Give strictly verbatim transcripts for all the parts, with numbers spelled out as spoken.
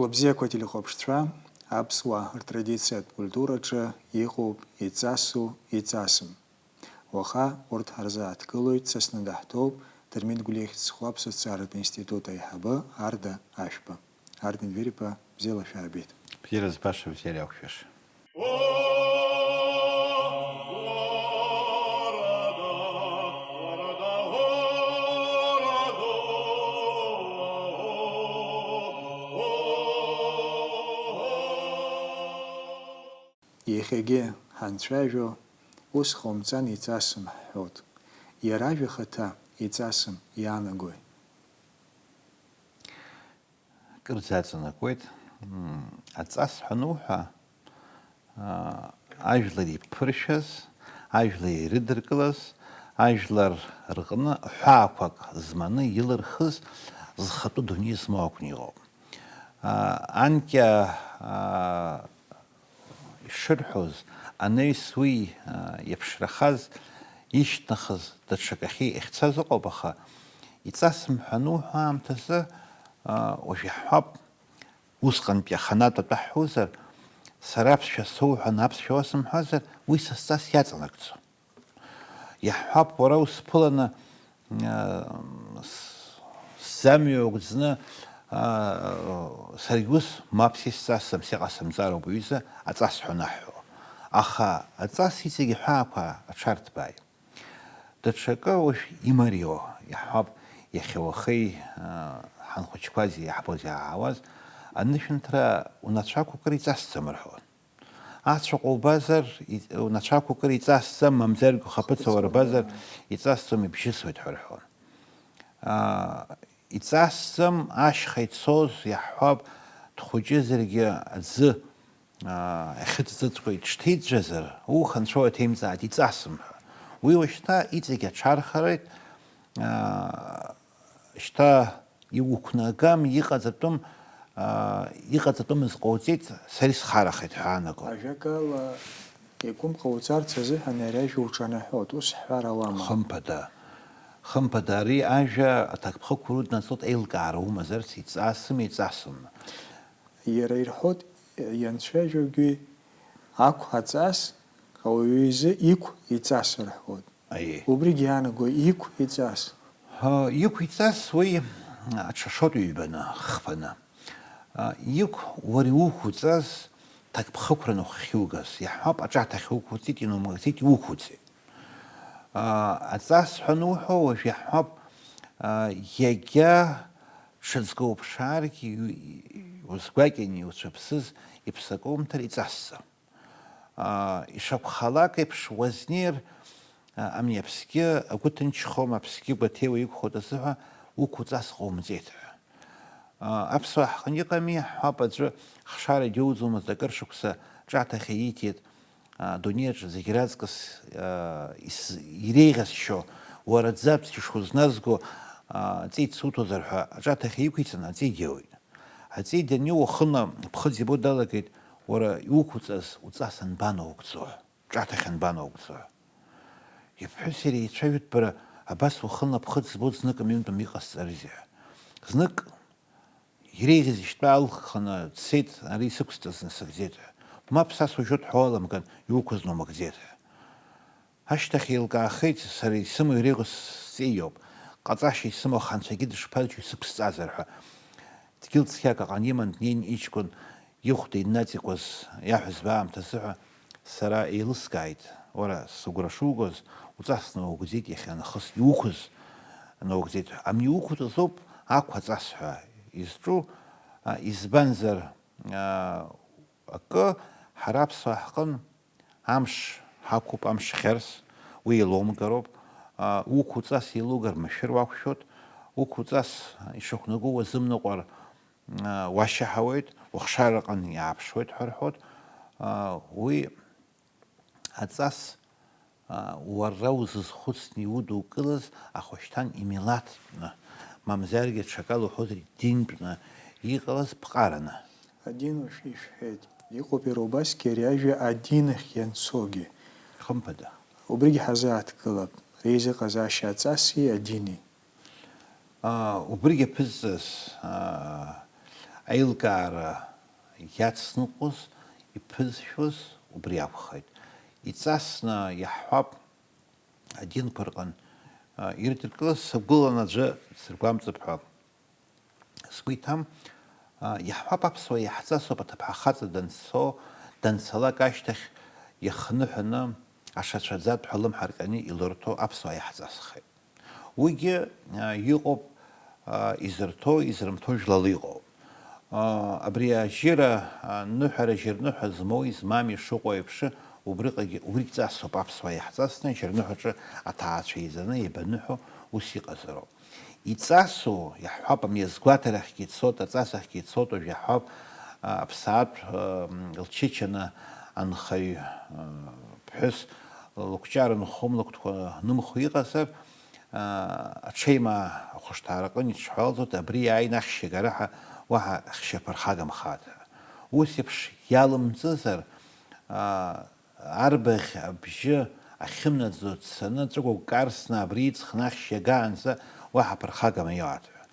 Лыбзиақәа телехәаԥшцәа, аԥсуаа ртрадициатә культураҿы иҟоуп иҵасу, иҵасым. Уаха урҭ ҳарзааҭгылоит, Сасны даҳҭоуп, Дырмит Гәлиахьӡызху аԥсуа ҭҵааратә институт аиҳабы Арда Ашәба. Арда Енвер-иԥа, бзиала шәаабеит. Бзиара збаша, бзиара иақәшәаша. Иахьагьы ҳанцәажәо, ус ҟаумҵан, иҵасым ҳҳәоит. Иара ажәа ахаҭа иҵасым иаанагои? Кырӡа аҵанакуеит. М, аҵас ҳәа ануҳәа, аа, ажәлар иԥыршәаз, ажәлар ирыдыркылаз, ажәлар рҟны ҳәаақәак зманы илырхыз зхатәы дунеи змоу акәны иҟоуп. Аа, анкьа, аа, ишырҳәоз, анаҩс уи, аа, иаԥшрахаз, ишьҭнахыз даҽакахьы иахьцаз ыҟоуп, аха иҵасым ҳәа ануҳәа аамҭазы, аа, уажә иаҳҳәап, усҟантәи аханатә атәы ҳҳәозар, сара аԥсшәа соуҳәан, аԥсшәа уасымҳәазар, уи са сҵас иаҵанакӡом. Иаҳҳәап, уара усԥыланы, аа, с-, сӡамҩа угӡны, аа, саргьы ус, мап, са исҵасым, са иҟасымҵароуп, уҩыза, аҵас ҳәа анаҳҳәо. Аха аҵас иҵегь аҳәаақәа аҽарҭбааит. Даҽакы уажә имариоу, иаҳҳәап, иахьа уахеи, аа, ҳанхәыҷқәази иаҳбоз иаауаз, анышәынҭра унацәақәак рыҵасӡам рҳәон. Ацәаҟәа убазар, и-, унацәақәак рыҵасӡам, мамзаргьы ухаԥыц ауарбазар, иҵасӡом, ибжьысуеит ҳәа рҳәон. Аа, иҵасӡам, ашьха ицоз, иаҳҳәап, дхәыҷызаргьы аӡы, аа, ахьыҵыҵуа иҽҭеиҵәазар, ухы анцәа уаҭеимҵааит, иҵасым ҳәа. Уи уажәшьҭа иҵегь аҽархароит, аа, шьҭа иуқәнагам, иҟаҵатәым, аа, иҟаҵатәымыз ҟауҵеит, сара исхарахеит ҳәа аанаго. Ажәакала, игәы мҟауҵарц азыҳәан ари ажәа уҿанаҳәоит, ус ҳҳәар ауама? Хымԥада. Хымԥада, ари ажәа аҭакԥхықәра уднаҵоит, еилкаара умазарц, иҵасым, иҵасым. Иара ирҳәоит, ианцәажәогьы, ақә аҵас, ауаҩы изы иқә иҵас рҳәоит. Аиеи. Убригьы иаанаго иқә иҵас. Ҳа, иқә иҵас уи аҽашоит ҩбаны, хԥаны. А, иқә уара иуқәуҵаз ҭакԥхықәран ухахьугаз, иаҳҳәап, аҿаҭахь уқәуҵеит, инумыгӡеит, иуқәуҵеит. А, аҵас ҳәа ануҳәо, уажә иаҳҳәап, а, иагьа ҽыҵкы уԥшааргьы, узгәакьаны иуцәыԥсыз иԥсакоумҭар иҵасӡам. Аа, ишакәхалак еиԥш, уазнеир, а, ами, аԥсгьы агәы ҭынчхом, аԥсгьы гәаҭеиуа иқәхоит азыҳәа, уқәуҵас ҟоумҵеит ҳәа. Аа, аԥсуаа ҳҟны иҟами, ҳҳәап, аӡәы хшара џьоуӡомызт, акыр шықәса ҿаҭахьа ииҭеит, аа, адунеиаҿ зегь раҵкыс, аа, ис-, иреиӷьасшьо, уара ӡаӡәк ишузназго, аа, ҵеи суҭозар ҳәа аҿаҭахьа иқәиҵан, аҵеи диоуит. Аҵеи даниоу уахынла ԥхыӡ ибо далагеит, уара иуқәуҵаз уҵас анбанаугӡо, ҿаҭахь анбанаугӡо? Иԥҳәыс иара еицәажәоит, бара, абас уахынла ԥхыӡ збоит, знык ҩынтәым иҟасҵарызеи ҳәа. Знык иреиӷьыз ишьтәа алхханы дцеит, ари сықәсҵаз насыгӡеит ҳәа. Мап, са сужьоит ҳәа уаламган, иуқәыз наумыгӡеит ҳәа. Ашьҭахь еилкаахеит, сара исымоу иреиӷьу сҵеиоуп. Ҟаҵашьа исымоу аха анцәагьы дышԥаџьу исықәсҵазар ҳәа. Дгьыл цқьак аҟны иман днеин иҷкәын ихәда инаҵикәаз иаҳәызба аамҭазы ҳәа сара еилыскааит. Уара, сыгәра шугоз, уҵас наугӡеит иахьа нахыс иуқәыз наугӡеит ҳәа. Ами иуқәҵаз ауп ақә аҵас ҳәа изҿу, а, избанзар, а, акы ҳара аԥсуаа ҳҟын Амш ҳақәуп, амш хьарс, уи еилоумгароуп. Уқәуҵас еилугар машәыр уақәшәоит, уқәуҵас ишақәнаго уазымныҟәар, уашьаҳауеит, ухшараҟны иааԥшуеит ҳәа рҳәоит. Уи аҵас уара узызхәыцны иудукылаз ахәышьҭан имилаҭтәны, мамзаргьы ҽакала уҳәозар, динтәны иҟалаз ԥҟараны. Адин уажә ишәҳәеит. Иҟоуп иара убасгьы ари ажәа адин ахь ианцогьы. Хымԥада. Убригьы ҳазааҭгылап. Реизыҟазаашьа аҵаси адини. Аа, убригьы аԥызҵаз, аа, аилкаара иацныҟәоз, иԥызшәоз убри акәхеит. Иҵасны иаҳҳәап, адинқәа рҟын, а, ирыдыркылаз сагәылан аӡәы дсыргәамҵып ҳәа сгәы иҭам, а, иаҳҳәап, аԥсуаа иаҳҵасоуп аҭыԥҳа хаҵа данцо, данцалак ашьҭахь ихныҳәаны ашацәаӡатә ҳәа лымҳа рҟьаны илырҭо аԥсуаа иаҳҵасхеит. Уигьы, а, иҟоуп, а, изырҭо, изрымҭо жәлала иҟоуп. А, абри ажьыра, а, ныҳәара жьырныҳәа змоу, измам ишыҟоу еиԥш, убриҟагьы, убригь ҵасуп аԥсуаа иаҳҵасны, жьырныҳәаҿы аҭаацәа еизаны еибаныҳәо ус иҟазароуп. Иҵасу, иаҳҳәап, амҩа згәаҭарахьгьы ицот, аҵасахьгьы ицот, уажә иаҳҳәап, а, аԥсаатә, а, м, лчычаны анхаҩ, а, ԥҳәыс лыкәҷара нхом, лыкәтқәа нымхо иҟазар, аа, аҽеимаа ахәышҭаараҟны иҿҳәалҵоит, абри иааины ахьшьагара ҳәа уаҳа хьшьаԥырхагамхааит ҳәа. Ус еиԥш иалымҵызар, аа, арбаӷь абжьы ахьымнаӡо дцаны, ҵәыгәык карсны абри иҵхны ахьшьагаанӡа уаҳа ԥырхагам иоуааит ҳәа.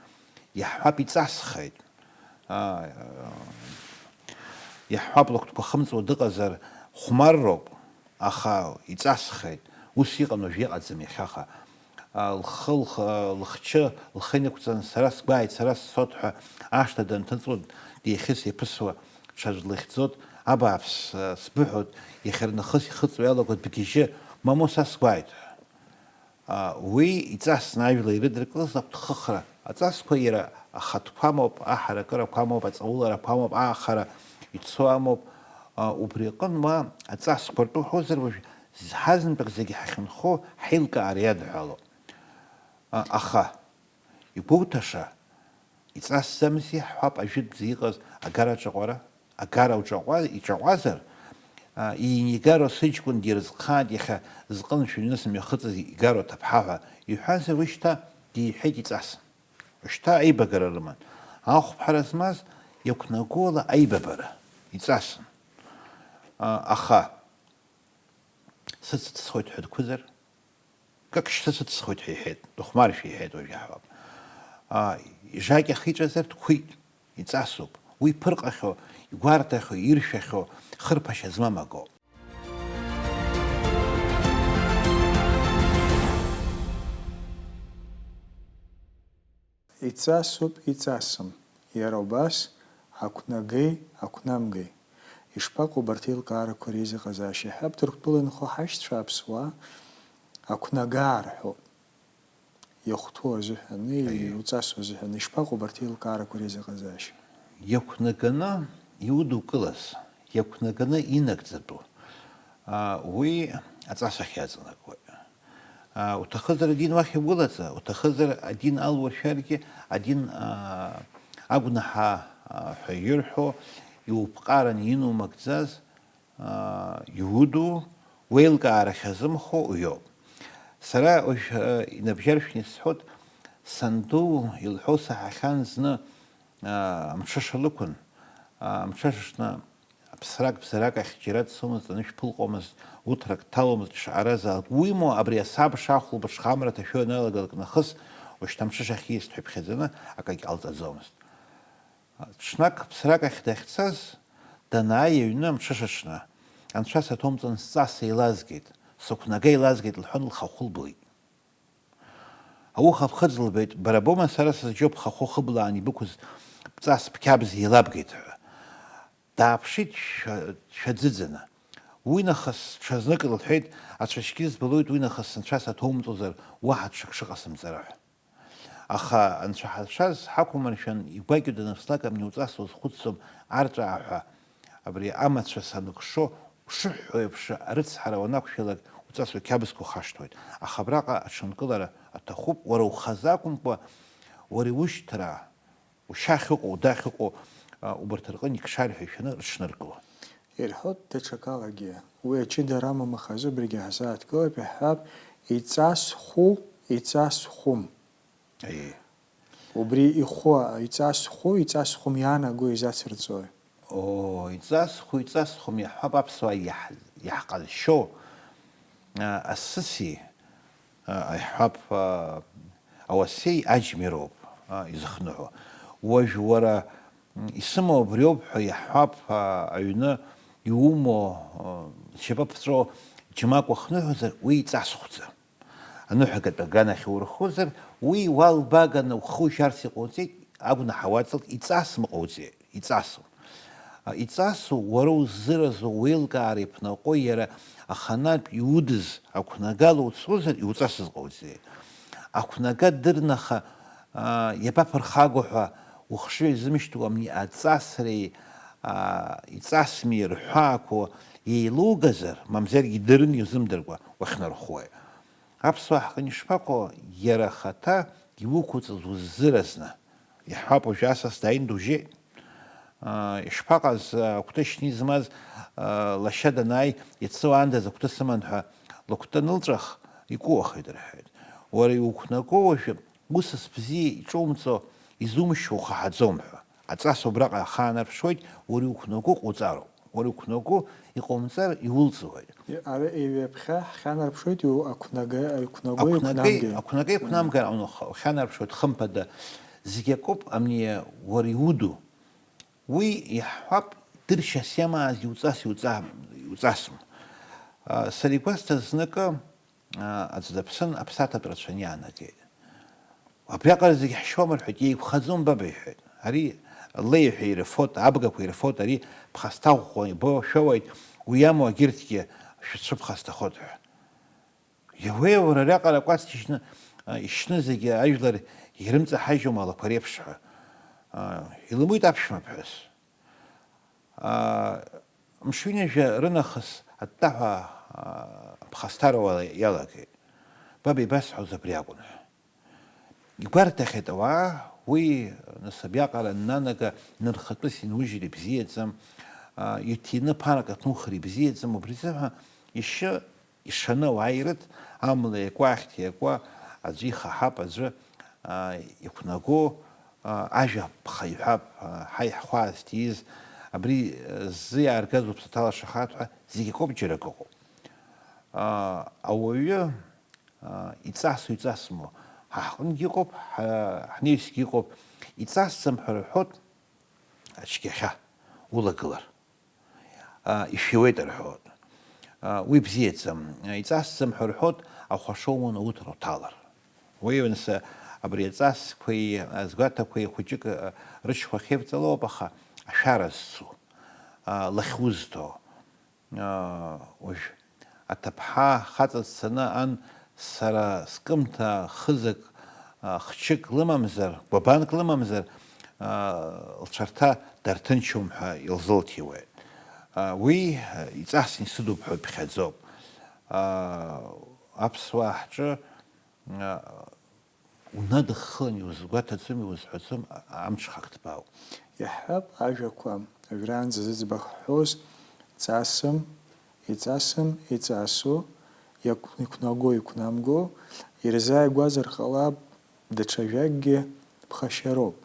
Иаҳҳәап, иҵасхеит. Аа, иаҳҳәап, лыхәҭқәа хымҵуа дыҟазар, хәмарроуп, аха иҵасхеит. Ус иҟан, уажә иҟаӡам иахьаха. А, лхы, лх-, лыхчы, лхы инықәҵаны, сара сгәааит, сара сцот ҳәа ашҭа данҭыҵуа, деихьыс-еиԥысуа, ҽаӡә длыхьӡот, абааԥс, а, сбыҳәот, иахьарнахыс ихыҵуа иалаго дгьежьы, мамоу, са сгәааит ҳәа. А, уи иҵасны ажәла ирыдыркылаз агәҭхыхра. Аҵасқәа иара ахатәқәа амоуп, аҳаракырақәа амоуп, аҵауларақәа амоуп, аахара ицо амоуп. А, убри аҟын уа аҵасқәа ртәы уҳәозар, уажә зҳазнатәык зегьы ҳахьынхо ҳаилкаара иадҳәалоуп. А, аха, игәоуҭаша, иҵасӡамзи, ҳҳәап, ажәытәӡа иҟаз агара аҿаҟәара, агара уҿаҟәа-, иҿаҟәазар, а, иинигароу сыҷкәын дирызкхааит, иахьа зҟыншә ҩныс мҩахыҵыз игароу аҭыԥҳа ҳәа иҳәазар, уи шьҭа диҳәеит иҵасын. Шьҭа аибагара рыман. Ахәԥҳара змаз иақәнагоу ала аибабара иҵасын. А, аха сыцыцхоит ҳәа дқәызар? Кык шьҭа сыцыцхоит ҳәа иҳәеит, дыхәмаршәа иҳәеит уажә иаҳҳәап. А, ижакьа ахиҵәазар дқәит, иҵасуп. Уи ԥырҟахьоу, игәарҭахьоу, иршәахьоу, хырԥашьа змам акоуп. Иҵасуп, иҵасым, иара убас, ақәнагеи, ақәнамгеи. Ишԥаҟоу убарҭ аилкаарақәа реизыҟазаашьа? Иаҳҳәап, Ҭырқәтәыла инхо ҳашьцәа аԥсуаа ақәнагаа рҳәоуп. Иахәҭоу азыҳәан, Аиеи. Иуҵасу азыҳәан, ишԥаҟоу убарҭ аилкаарақәа реизыҟазаашьа? Иақәнаганы иудукылаз, иақәнаганы инагӡатәу, а, уи аҵасахь иаҵанакуеит. А, уҭахызар адин уахь иугәылаҵа, уҭахызар адин алуршәаргьы, адин, а, агәнаҳа, а, ҳәа ирҳәо, иуԥҟаран инумагӡаз, аа, иуду, уеилкаара хьазымхо уиоуп. Сара уажә, аа, инабжьаршәны исҳәот, санду илҳәо саҳахьан зны, аа, амҽыша лықәын, аа, амҽышаҽны ԥсрак бзарак ахь џьара дцомызт, анышә ԥылҟомызт, уҭрак дҭаломызт, ишаҟаразаалак. Уимоу, абри асабша ахәылбыҽха амра ҭашәо ианалагалак нахыс, ушьҭа амҽышахь ииасҭа ҳәа иԥхьаӡаны акагь ҟалҵаӡомызт. Ҽнак ԥсрак ахь дахьцаз, данааи аҩны амҽышаҽны, анцәа саҭоумҵан, сҵас еилазгеит, сықәнага еилазгеит, лҳәан, лхахәы лблит. Ауха ԥхыӡ лбеит, бара боума сара сызџьо бхахәы хыблаан ибықәыз бҵас бқьабз еилабгеит ҳәа. Дааԥшит шәа-, шәаӡыӡаны. Уи нахыс ҽазнык лҳәеит, ацәашьгьы збалоит, уи нахыс анцәа саҭоумҵозар, уаҳа ҽак шыҟасымҵара ҳәа. Аха анцәа ҳазшаз ҳақәымыршәан, игәакьоу даныԥслак амни уҵас уазхәыцӡом, арҵәаа ҳәа, абри амацәыс аныкшо, ушыҳәҳәо еиԥш, арыцҳара уанақәшәалак, уҵас уқьабзқәа ухашҭуеит. Аха абраҟа аҽынкылара аҭахуп, уара ухазы акәымкәа, уара иушьҭра, ушьа ахьыҟоу, уда ахьыҟоу, а, убарҭ рҟын икшар ҳәа ишәаны рыҽныркыло. Ирҳәоит даҽакалагьы, уи аҷыдара амам, аха азы убригьы ҳазааҭгылап, иаҳҳәап, иҵас хәы, иҵас хәым. Аиеи. Убри ихәы, иҵас хәы, иҵас хәым иаанаго изацырҵои? Оо, иҵас хәы, иҵас хәым иаҳҳәап, аԥсуаа иаҳ-, иаҳҟазшьоу, а, асыси, а, иаҳҳәап, а, ауасеи аџьмироуп, а, изыхныҳәо. Уажә уара м, исымоу абриоуп ҳәа иаҳҳәап, а, аҩны иумоу, а, зшьапы ԥҵәо џьмак уахныҳәозар, уи иҵасхәӡам. Аныҳәагатә аганахь иурхозар, уи уалбааганы ухы ужьарц иҟоуҵеит, агәнаҳа уаҵалт, иҵасым ҟоуҵеит, иҵасым. А, иҵасу, уара уззыразу, уеилкаара иԥнаҟо иара аханатә иудыз ақәнагала уцозар, иуҵасыз ҟоуҵеит. Ақәнага дырнаха, а, иабаԥырхагоу ҳәа ухшыҩ зымшьҭуа амни аҵасреи, а, иҵасми рҳәаақәа еилугазар, мамзаргьы дырны иузымдыркәа уахьнархои. Аԥсуаа ҳҟны ишԥаҟоу, иара ахаҭа иуқәыҵыз уззыразны? Иаҳҳәап, уажәы асас дааин дужьеит. Аа, ишԥаҟаз, агәҭа шьны измаз, аа, лашьа данааи, иацы уаандаз агәҭа сыман ҳәа лыгәҭа анылҵәах, икәыуахеит рҳәеит. Уара иуқәнаго уажәы, усас бзиа иҿоумҵо, изумшьуа ухаҳаӡом ҳәа. Аҵас убраҟа ахаанарԥшуеит, уара иуқәнаго ҟауҵароуп. Уара иқәнаго иҟоумҵар иулҵуеит. Ара ҩаԥхьа ҳхьанарԥшуеит, иу-, ақәнага-, иқәнаго, ақәнагеи, иқәнамгеи. Ақәнагеи, иқәнамгеи, аха ухьанарԥшуеит, хымԥада, зегь акоуп, амни уара иуду. Уи иаҳҳәап, дыршьас иамааз иуҵас, иуҵа-, иуҵасым. А, сара игәасҭаз зныкы, аа, аӡә даԥсын, аԥсаҭатә рацәаны иаанагеит. Абриаҟара зегь ҳшьуам рҳәеит, еиқәхаӡом, баба, иҳәеит. Ари леиҳәа ирфоит, абгақәа ирфоит, ари ԥхасҭа ӷәӷәа ибо шәоуеит, уи иамоу агьырҭгьы шәцәыԥхасҭахоит ҳәа. Иауеи, уара, ариаҟара акәац шьны, а, ишьны зегьы ажәлар ирымҵаҳажьуам алақәа реиԥш ҳәа. А, илымуит аԥшәмаԥҳәыс. Аа, мшынҩажәа рынахыс аттаҳәа, аа, ԥхасҭаруа иалагеит. Баб ибасҳәоз абри акәын ҳәа. Игәарҭахьеит ауаа, уи, нас, абриаҟара нанага нырхатәыс инужьыр ибзиаӡам, аа, иҭины ԥарак аҭнухыр ибзиаӡам, убри азыҳәа ишьы ишаны ауаа ирыҭ, амла иакуа, ахьҭа иакуа, аӡәы ихаҳап, аӡәы, аа, иқәнаго, аа, ажәа ԥха иҳәап, аа, ҳаи ҳхәаа зҭиз, абри, э, ззы иааргаз уԥсаҭа лашахааит ҳәа зегь акоуп, џьара акы ыҟоуп. Аа, ауаҩы, аа, иҵасу иҵасму, ҳа ҳҟынгьы иҟоуп, ҳа, ҳнаҩсгьы иҟоуп, иҵасӡам ҳәа рҳәоит, ацәгьахьа улагылар. А, ишәиуеит рҳәоит. А, уи бзиаӡам. Иҵасӡам ҳәа рҳәоит, ахәаша уманы уҭра уҭалар. Уи аҩныс абри аҵасқәеи азгәаҭақәеи хәыҷык, а, рышьхәа ахьеивҵалоуп, аха ашәара зцу, а, лахь узҭо. Аа, уажә аҭыԥҳа хаҵа дцаны ан сара скымҭа хызак, а, хчык лымамзар, гәабанк лымамзар, а, лцәарҭа дарҭынчуам ҳәа илзылҭиуеит. А, уи, а, иҵасны исыдуп ҳәа иԥхьаӡоуп. А, аԥсуаа ҳҿы, а, Унадыххылан, иузгәаҭаӡом, иузҳәаӡом, а-, амҽхак ҭбаауп. Иаҳҳәап, ажәақәа, уажәраанӡа зыӡбахә ҳҳәоз, ҵасым, иҵасым, иҵасу, иақә-, иқәнаго, иқәнамго, ирзааигәазар ҟалап, даҽа жәакгьы ԥхашьароуп.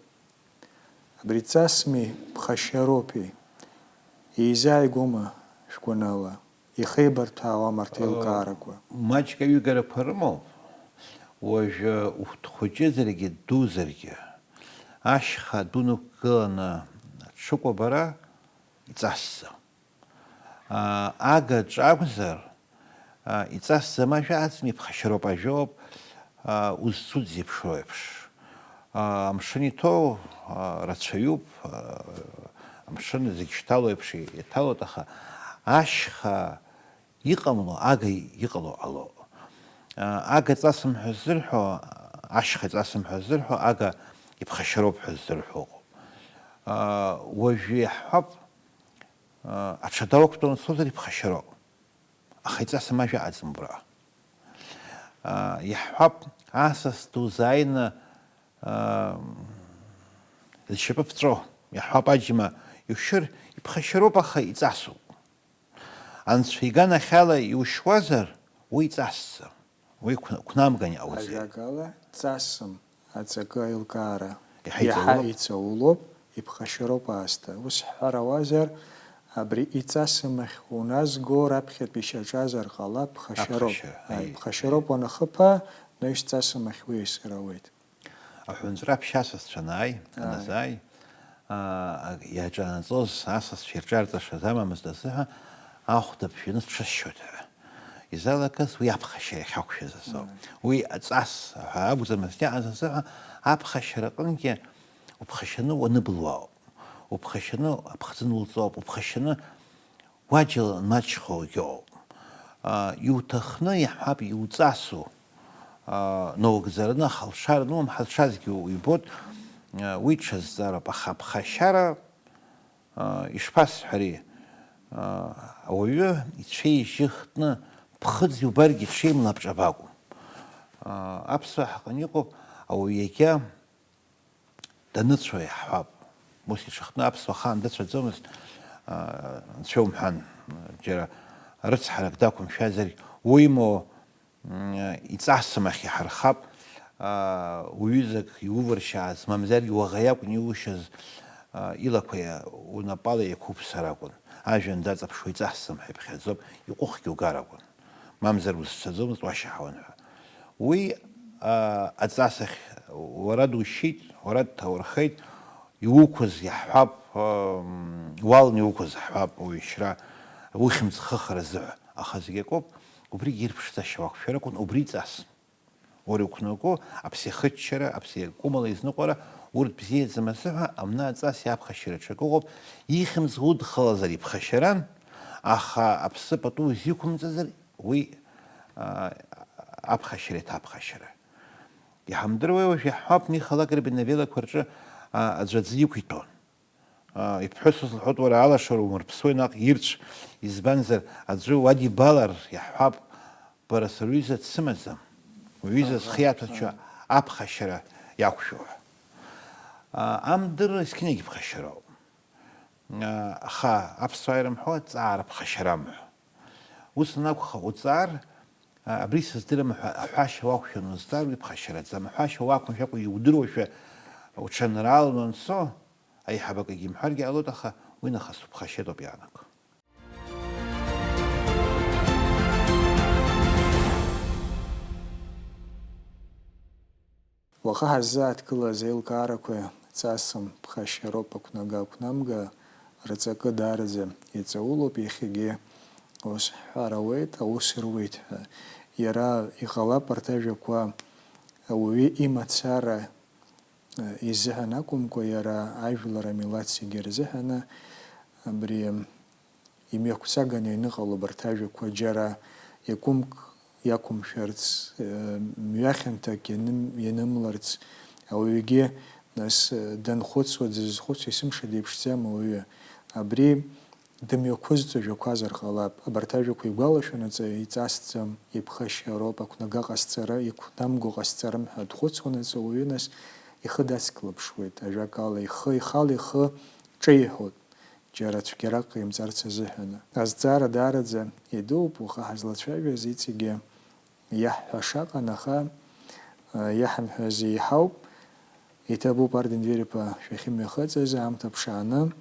Абри ҵасми ԥхашьароупи, еизааигәоума шәгәанала? Ихеибарҭәаауам арҭ еилкаарақәа. Маҷк аҩыгарақәа рымоуп. Уажәы ухәыҷызаргьы, ддузаргьы, ашьха дунықәгыланы дшыкәабара иҵасӡам. Аа, ага ҿакәзар, аа, иҵасӡам ажәа аӡым, иԥхашьароуп ажәоуп, аа, узцу дзеиԥшроу еиԥш. Аа, амшын иҭоу, аа, рацәаҩуп, аа, амшын зегь шьҭало еиԥш иҭалоит, аха ашьха иҟамло ага иҟало ҟало. Аа, ага ҵасым ҳәа ззырҳәо, ашьха ҵасым ҳәа ззырҳәо, ага иԥхашьароуп ҳәа ззырҳәо ыҟоуп. Аа, уажәы иаҳҳәап, аа, аҽада уақәтәаны уцозар иԥхашьароуп. Аха иҵасым ажәа аӡым убраҟа. Аа, иаҳҳәап, асас дузааины, аа, зшьапы ԥҵәо, иаҳҳәап, аџьма иушьыр, иԥхашьароуп, аха иҵасуп. Анцәа иганахьала иушьуазар, уи иҵасӡам, уи қәна-, қәнамган иҟауҵеит. Ажәакала, ҵасым аҵакы аилкаара. Иаҳа иаҳа иҵаулоуп. Иҵаулоуп, иԥхашьароуп аасҭа. Ус ҳҳәар ауазар, абри иҵасым ахь уназго раԥхьатәи шьаҿазар ҟалап, ԥхашьароуп. Аԥхашьара, Ааи, аи, ԥхашьароуп аи. Уанахыԥа, наҩс ҵасым ахь уиасыр ауеит. Аҳәынҵәра аԥшьа асасцәа анааи, Ааи. Аназааи, иаҿанаҵоз асасцәа ирҿарҵашаз амамызт азыҳәа ахәда ԥжәаны дҽысшьоит ҳәа изалагаз уи аԥхашьара иахьақәшәаз азоуп. Уи аҵас ҳәа акәӡамызт иааз азыҳәа аԥхашьара аҟынгьы уԥхашьаны уаныбылуа ауп. Уԥхашьаны аԥхӡы нулҵуа ауп. Уԥхашьаны уаџьал маҷхогьы ауп. Иуҭахны иаҳҳәап, иуҵасу, наугӡараны, ахалшара анумам, ҳазшазгьы ибоит, уи ҽазҵаароуп, аха аԥхашьара, ишԥасҳәари, ауаҩы ицәеижьы хтны ԥхыӡ иубаргьы ҽеимла абҿабакәым. Аԥсуаа ҳаҟны иҟоуп, ауаҩ иагьа даныцәо иаҳҳәап. Ус иҽыхтны аԥсуа ахаан дыцәаӡомызт, анцәа умҳәан, џьара рыцҳарак дақәымшәазаргь, уимоу, иҵасым ахь иҳархап, уҩызак иувыршьааз, мамзаргьы уаӷа иакәын иушьаз, илақәа унапала иақәуԥсар акәын. Ажәҩан даҵаԥшуа иҵасым ҳәа иԥхьаӡоуп, иҟәыхгьы угар акәын. Мамзар узцаӡомызт уашьаҳауан ҳәа. Уи аҵас ахь уара душьит, уара дҭаурхеит, иуқәыз иаҳҳәап, уалны иуқәыз ҳҳәап, уҩшьра, ухьымӡӷ хыхра азыҳәа. Аха зегь акоуп, убригьы ирԥшӡашьа уақәшәар акәын, убри иҵас. Уара иқәнаго аԥсы иахыччара, аԥсы иакәымала изныҟәара, урҭ бзиаӡам азыҳәа амна аҵас иаԥхашьара ҽак ыҟоуп, ихьымӡӷ удхалазар иԥхашьаран, аха аԥсы пату узиқәымҵазар, уи, аа, аԥхашьара иҭаԥхашьара. Иҳамдыруеи уажә иаҳҳәап, Миха Лакрбин авелақәа рҿы, аа, аӡә аӡы иқәиҭәон. Иԥҳәыс лҳәоит, уара алашара умырԥсуеи наҟ ирцә, избанзар, аӡәы уадибалар иаҳҳәап, бара сара уҩыза дсымаӡам, уҩыза зхы иаҭәацәа аԥхашьара иақәшәо ҳәа. Амдыр есқьынагь ԥхашьароуп. Аха аԥсуаа ирымҳәо, ҵаара ԥхашьарам ҳәа. Ус анакәха, уҵаар, абри сыздырам ҳәа аҳәашьа уақәшәан узҵаар, уи ԥхашьараӡам. Аҳәашьа уақәымшәакәа иудыруашәа уҽанрааланы уанцо, аиҳабак егьимҳәаргьы ҟалоит, аха уи нахыс уԥхашьеит ауп иаанаго. Уаха ҳаззааҭгылаз аилкаарақәа ҵасым, ԥхашьароуп, ақәнага-ақәнамга рҵакы даараӡа иҵаулоуп, иахьагьы ус ҳҳәар ауеит, аус руеит ҳәа. Иара иҟалап арҭ ажәақәа ауаҩы имацара изыҳәан акәымкәа, иара ажәлар, амилаҭ зегьы рзыҳәаны абри имҩақәҵаганы ианыҟало абарҭ ажәақәа џьара иакәымк иақәымшәарц, мҩахьанҭак ианым-, ианымларц, ауаҩгьы, нас, данхәыцуа, дзызхәыцуа есымша деиԥшӡам ауаҩы. Абри дымҩақәызҵо жәақәазар ҟалап. Абарҭ ажәақәа игәалашәанаҵы иҵасӡам, иԥхашьароуп, ақәнага ҟасҵара, иқәнамго ҟасҵарым ҳәа дхәыцуанаҵы ауаҩы, нас, ихы дацклаԥшуеит, ажәакала, ихы, ихала ихы ҿеиҳәоит, џьара цәгьарак ҟаимҵарц азыҳәаны. Азҵаара даараӡа идууп, уаха ҳазлацәажәаз иҵегьы иаҳҳәаша аҟан, аха, а, иаҳамҳәаз еиҳауп. Иҭабуп, Арден Двериԥа, шәахьымҩахыҵыз аамҭа ԥшааны,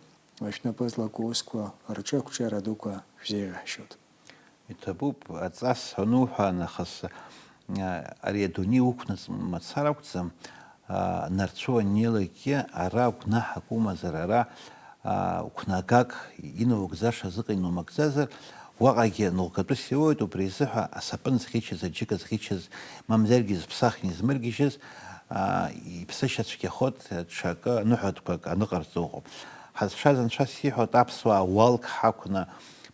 шәнапы злаку аусқәа рҿы ақәҿиара дуқәа шәзеиӷьаҳшьоит. Иҭабуп, аҵас ануҳәа, нахыс, а, ари адунеи уқәнаҵ мацара акәӡам, а, нарцәы уаннеилакгьы, ара гәнаҳак умазар, ара, а, қәнагак инаугӡаша зыҟа инумыгӡазар, уаҟагьы ныҟәгатәыс иоуеит, убри азыҳәа асапын зӷьычыз, аџьыка зӷьычыз, мамзаргьы зыԥсахны измыргьежьыз, а, иԥсышьа цәгьахоит, ҽакы, ныҳәатәқәак аныҟарҵо ыҟоуп. Ҳазшаз Анцәа сиҳәоит, аԥсуаа уалк ҳақәны,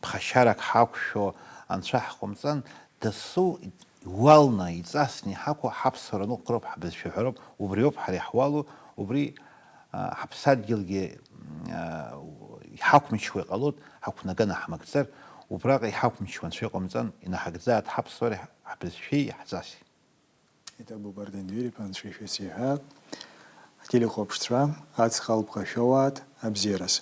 ԥхашьарак ҳақәшәо Анцәа ҳҟамҵан, дасу иуалны, иҵасны иҳақәу ҳаԥсуара аныҟәгароуп, ҳбызшәа ҳәароуп, убриоуп ҳара иаҳуалу, убри, а, ҳаԥсадгьылгьы, а, иҳақәмчуа иҟалоит, ҳақәнаганы ҳмыгӡар, убраҟа иҳақәмчуа Анцәа иҟамҵан, инаҳагӡааит ҳаԥсуареи ҳбызшәеи иаҳҵаси. Иҭабуп, Арден Двериԥа, Анцәа ишәасеиҳәа. Ҳтелехәаԥшцәа, аҵх алԥха шәоуааит, абзиараз.